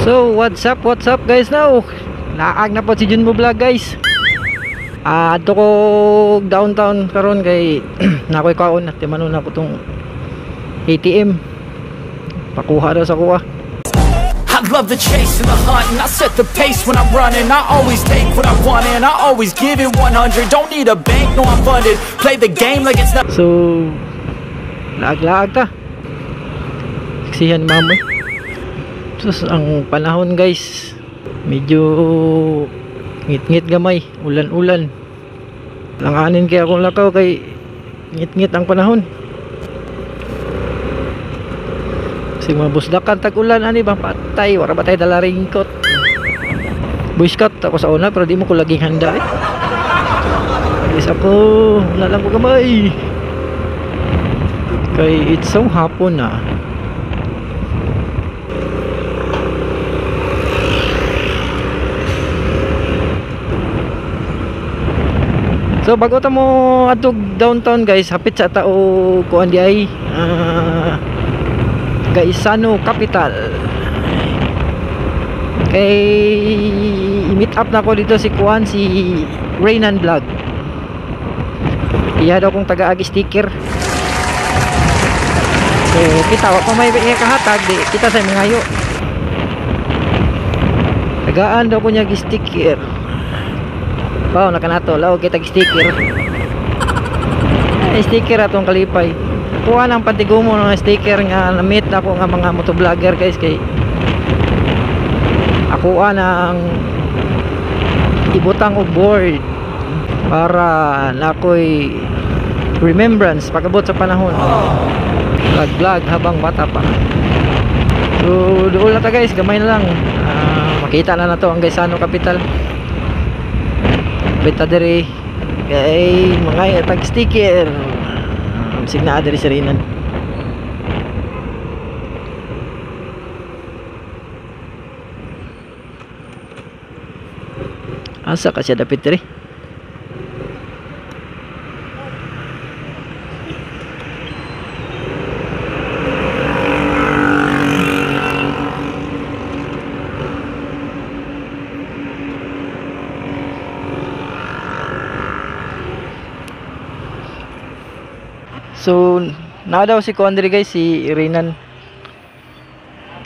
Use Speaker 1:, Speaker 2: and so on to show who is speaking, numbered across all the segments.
Speaker 1: So what's up guys now? Naag na po si Junmo Vlog guys. Adto ko downtown karon kay nakoy kaon at timanon na ko tong ATM. Pakuha daw sa kuha.
Speaker 2: I love the chase and the hunt, and I set the pace when I'm running. I always take what I want and I always give it 100. Don't need a bank, no I'm funded. Play the game like it's not.
Speaker 1: So laag-laag ta. Siksihan mamo. Sus, ang panahon guys, medyo ngit-ngit gamay, ulan-ulan. Langanin kaya akong lakaw kay ngit-ngit ang panahon. Kasi mga busdakan tag-ulan ani ba patay, wala ba tayo dala raincoat. Boy Scout ako sa una pero di mo ko laging handa eh. Alis ako, wala lang ko gamay. Kay it's so hapon na. So bago ta mo adtog downtown guys, hapit sa tao kuan di ay Gaisano Capital. Kay i-meet up na ko dito si kuan, si Reynan Vlog. Iya daw kong taga-agi sticker. So kita wa pa may kahatag di kita sa mangayo. Tagaan daw ko niya sticker. Wow, nakanato. Law kita sticker. Ay, sticker atong kalipay. Kuha ng pantigumo ng sticker nga na-meet ako nga mga motovlogger guys kay ako ang ibutang og board para nakoy remembrance pag-abot sa panahon. Vlog habang bata pa. So doon na ta guys, gamay na lang. Makita na to ang Gaisano Capital. Beta diri kay mga tag sticker. Bisig na diri sa Reynan. Asa ka siya dapit diri? So, na daw si Kondri guys, si Reynan.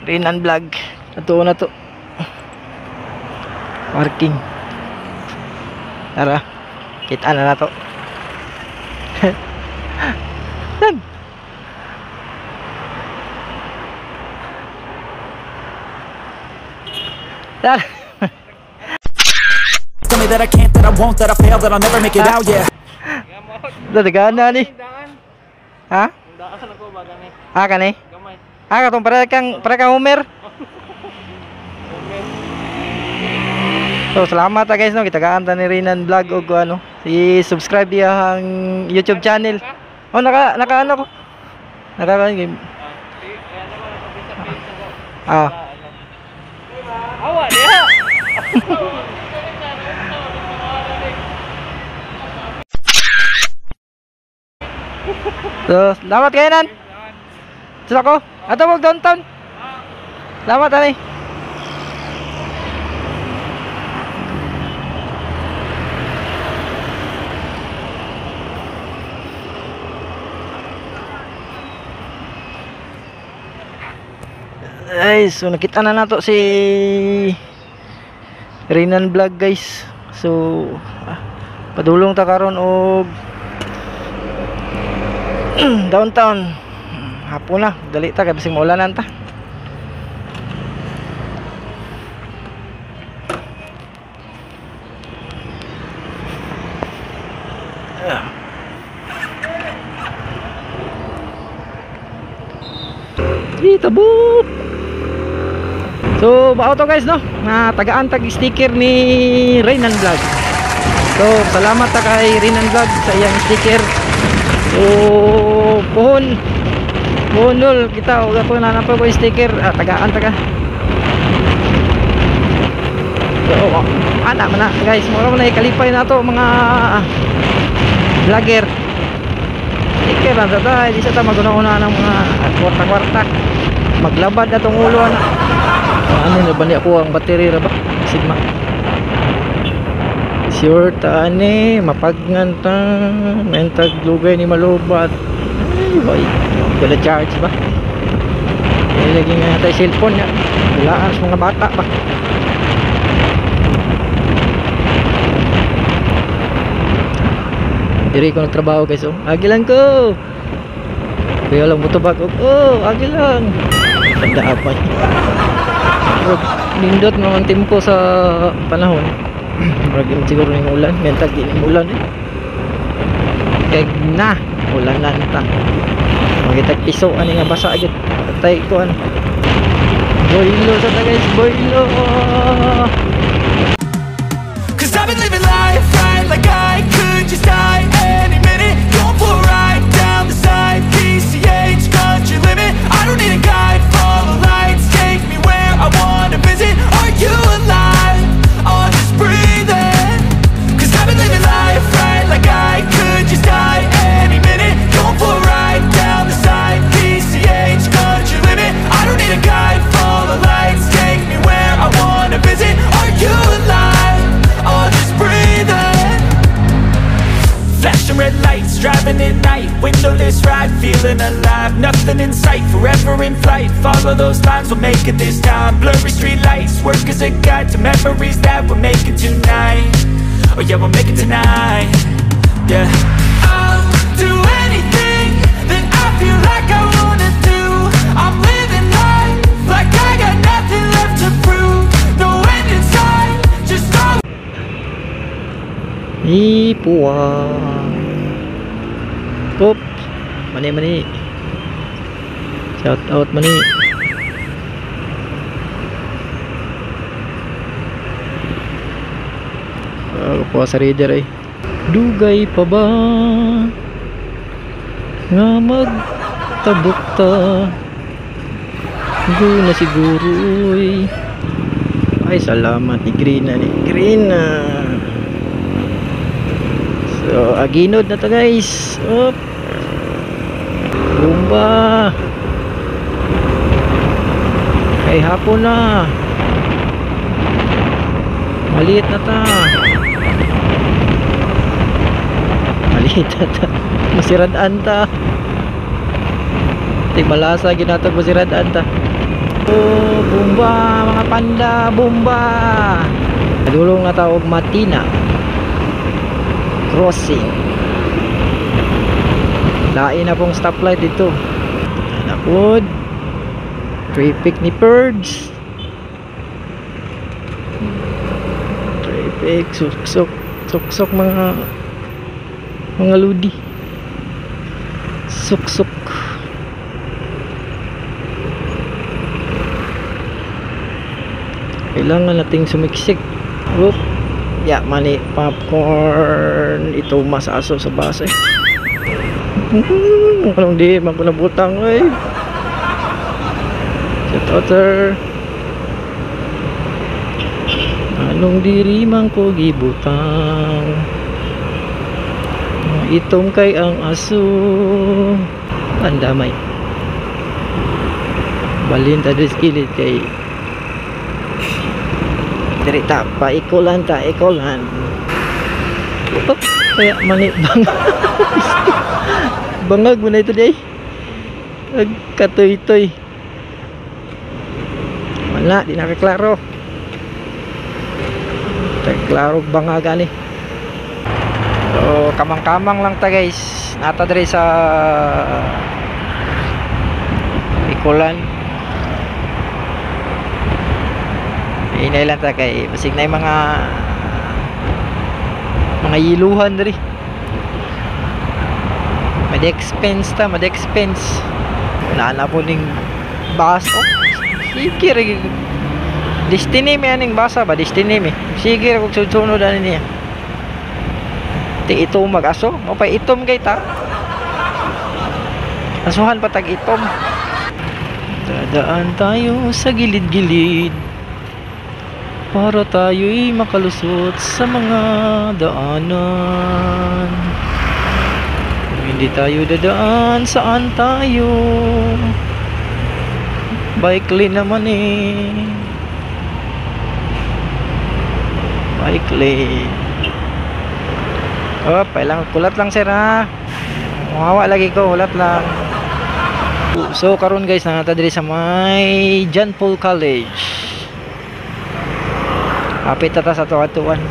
Speaker 1: Reynan Vlog. Ato na to. Parking. Tara, kita na to. Nan. Tara.
Speaker 2: Tell me that I can't, that I won't, that I fail, that I'll never make it out, yeah.
Speaker 1: Dadagan na ni. Ha?
Speaker 3: Daan ako ba gani?
Speaker 1: Ah, kani?
Speaker 3: Gamay.
Speaker 1: Ah, katong para kang Homer. So, salamat ta guys no, kitagaan ta ni Reynan Vlog og ano. I-subscribe diya ang YouTube channel. Oh, naka ano ko. Naka game. Ah.
Speaker 3: Awa diha.
Speaker 1: So, salamat kayo nan. Sila ko. Ato mo downtown. Salamat ani. Ay, so nakita na nato si Reynan Vlog guys. So, padulong ta karon og downtown. Hapon na, dali ta kay bisig maulanan ta. Dito boop. So, mao to guys no, na tagaan tag sticker ni Reynan Vlog. So, salamat ta kay Reynan Vlog sa iyang sticker. So, puhon nul kita og ako nanapay ko sticker, tagaan ta ka. So, ana man na guys, mura man na ikalipay na to mga vlogger. Sticker lang sa ta, di sa ta maguna-una ng mga kwarta-kwarta. Maglabad na tong ulo ana. Ano Ano ba ni ako ang battery ra ba? Sigma. Sure ta ani mapagnan ta mentag lugay ni malubat. Ay, boy. Wala charge ba? Eh, lagi nga tayo cellphone niya. Wala sa mga bata ba. Diri ko nagtrabaho guys oh. Agi lang ko. Kuya lang mutubag og oh, agi lang. Tanda pa. Nindot mga timpo sa panahon. Murag siguro ning ulan, mentag di ning ulan eh. Kay na, ulan na ta. Magitag piso ani nga basa gyud. Patay ko an. Boilo sa ta guys, boilo.
Speaker 2: Cause I've been living life right like I could just die any minute. Going for a ride down the side, PCH, country limit. I don't need a guide, follow lights, take me where I wanna visit. Are you alive? Or just breathing? Cause I've been living life right like I could just die any minute. Going for a ride down the side, PCH, country limit. I don't need a guide, follow lights, take me where I wanna visit. Are you alive? Or just breathing? Flashing red lights, driving at night, windowless ride, feeling alive. Nothing in sight, forever in flight. Follow those lines, we'll make it this time. Blurry street lights, work as a guide to memories that we're making tonight. Oh yeah, we'll make it tonight. Yeah. I'll do anything that I feel like I wanna do. I'm living life like I got nothing left to prove. No end in sight, just all.
Speaker 1: Ipuwa. Pop. Mani mani. Shout out mani. Kuha sa reader ay. Dugay pa ba nga magtabok ta? Guna siguro oy. Ay salamat ni Green na ni Green na. So aginod na to guys. Op. Bumba. Kay hapon na. Maliit na ta. Maliit na ta. Masirad-an ta. Ting malasa ginatog masirad-an ta. Oh, bumba mga panda, bumba. Nadulong na ta og Matina Crossing. Lain na pong stoplight dito. Napod. Traffic ni Purge. Traffic, suksok, suksok mga ludi. Suksok. Kailangan nating sumiksik. Oop. Ya, mani popcorn. Ito masaso sa base. Anong di man ko nabutang oy. Shout out sir. Anong diri man ko gibutang? Itom kay ang aso. Andamay. Balin ta diri sa kilid kay diri ta, paikulan ta, ikulan. Oh, kaya mani bang. Bangag mo na ito day. Nagkatoy-toy. Wala, di nakaklaro. Klaro bangag ani. So, kamang-kamang lang ta guys. Nata diri sa ikulan. Inay lang ta kay basig na yung mga yiluhan diri. Mad-expense ta, mad-expense. Wala na po ning bus. Oh, sige ra gyud. Destiny mi aning basa ba? Destiny mi. Sige ra kog sudsunod ani niya. Ti itom mag-aso, mapay itom kay ta. Asuhan pa tag itom. Dadaan tayo sa gilid-gilid para tayo'y makalusot sa mga daanan. Kung hindi tayo dadaan, saan tayo? Bike lane naman eh. Bike lane. Oh, pailang kulat lang sir ha. Muhawa lagi ko, kulat lang. So karon guys, nangata diri sa may John Paul College. Hapit ta sa tuwan.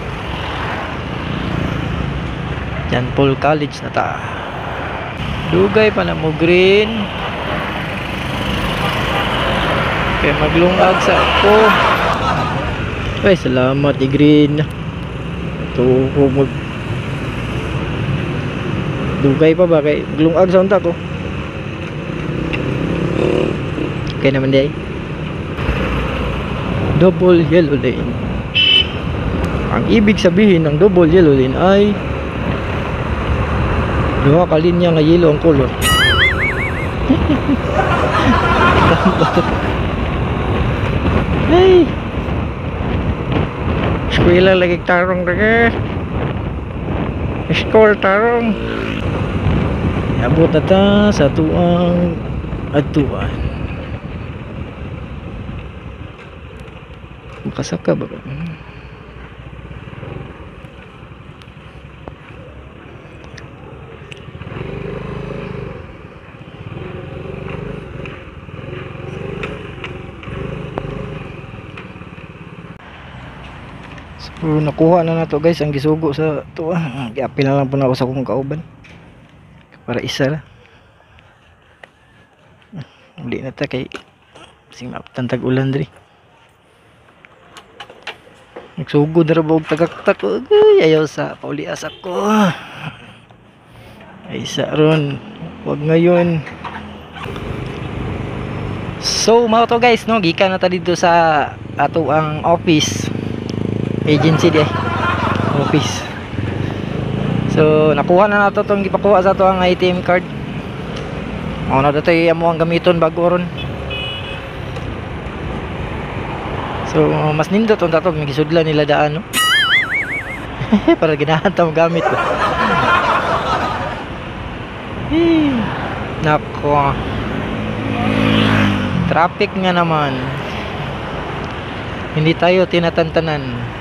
Speaker 1: John Paul College na ta. Dugay pa na mo green. Kay maglungag sa ako. Ay, salamat i green. Ito ko mag dugay pa ba kay maglungag sa unta ko. Okay naman di ay. Double yellow lane. Ang ibig sabihin ng double yellow lane ay duha ka linya nga yellow ang color. Hey. Eskwela lagi tarong lagi. School tarong. Abot na ta sa tuang adtuan. Makasaka ba ko? So, nakuha na nato guys ang gisugo sa tuwa. Giapil na lang po na ako sa akong kauban. Para isa ra. Uli na ta kay sing maaptan tag ulan diri. Nagsugod na ra ba og tagaktak. Uy, ayaw sa paulias ako. Ay sa ron. Wag ngayon. So mao to guys no, gikan na ta dito sa ato ang office. Agency di office. So nakuha na nato tong gipakuha sa ato ang ATM card. Mao na datoy amo ang gamiton bago ron. So mas nindot unta to gisudlan nila daan no. Para ganahan ta gamit. Nako. Traffic nga naman. Hindi tayo tinatantanan.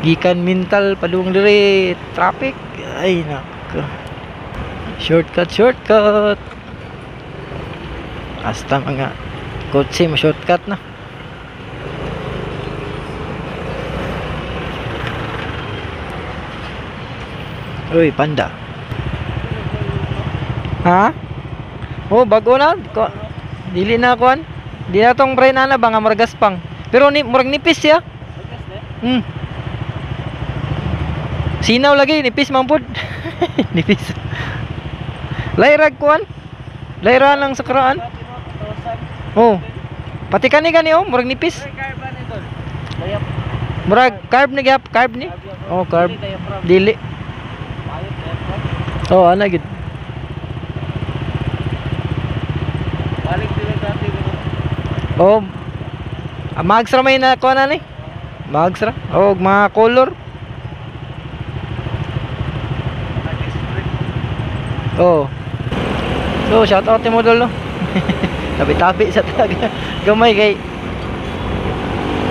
Speaker 1: Gikan mental padung dire traffic. Ay nako. Shortcut, shortcut. Hasta mga kotse mo shortcut na. Uy, panda. Ha? Oh, bago na. Dili na kuan. Di na tong prena na ba nga murag gaspang. Pero ni murag nipis siya. Sinaw lagi nipis man pud. Nipis. Layrag kuan. Layra lang sa karaan. Oh. Pati kani gani oh, murag nipis. Murag carb ni gyap, carb ni. Oh, carb. Dili. Oh, ana gid.
Speaker 3: Balik dili dati.
Speaker 1: Oh. Mags ra may na kuan ani. Mags ra. Oh, mga color. Oh. So, shout out ni model no. Tabi-tabi sa taga. Gamay kay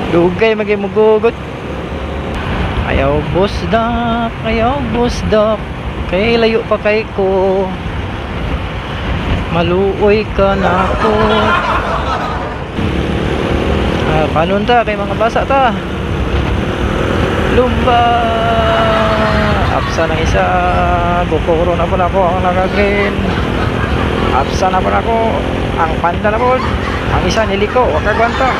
Speaker 1: dugay magay mugugot. Ayaw boss dak, ayaw boss dak. Kay layo pa kay ko. Maluoy ka na ako. Ah, panon ta kay mga basa ta. Lumba. Apsa ng isa, gukuro na po na ako ang naka-green. Apsa na po na ako, ang panda na po. Ang isa niliko, wag kagwanta.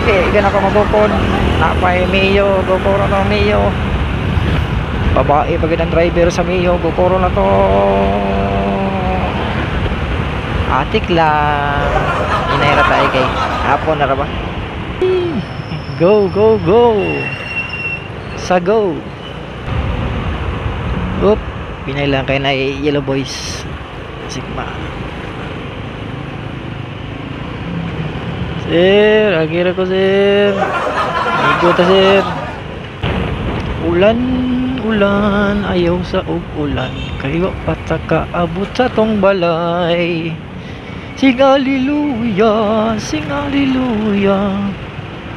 Speaker 1: Okay, igan ako magukon. Napay Mio, gukuro na Mio. Babae pag ang driver sa Mio, gukuro na to. Atik lang. Inayra tayo kay hapon na ra ba? Go, go, go. Sa go. Oop, pinay lang kay na Yellow Boys. Sigma. Sir, agira ko sir. Igo ta sir. Ulan, ulan, ayaw sa og ulan. Kayo pataka abot sa tong balay. Sing hallelujah, sing hallelujah.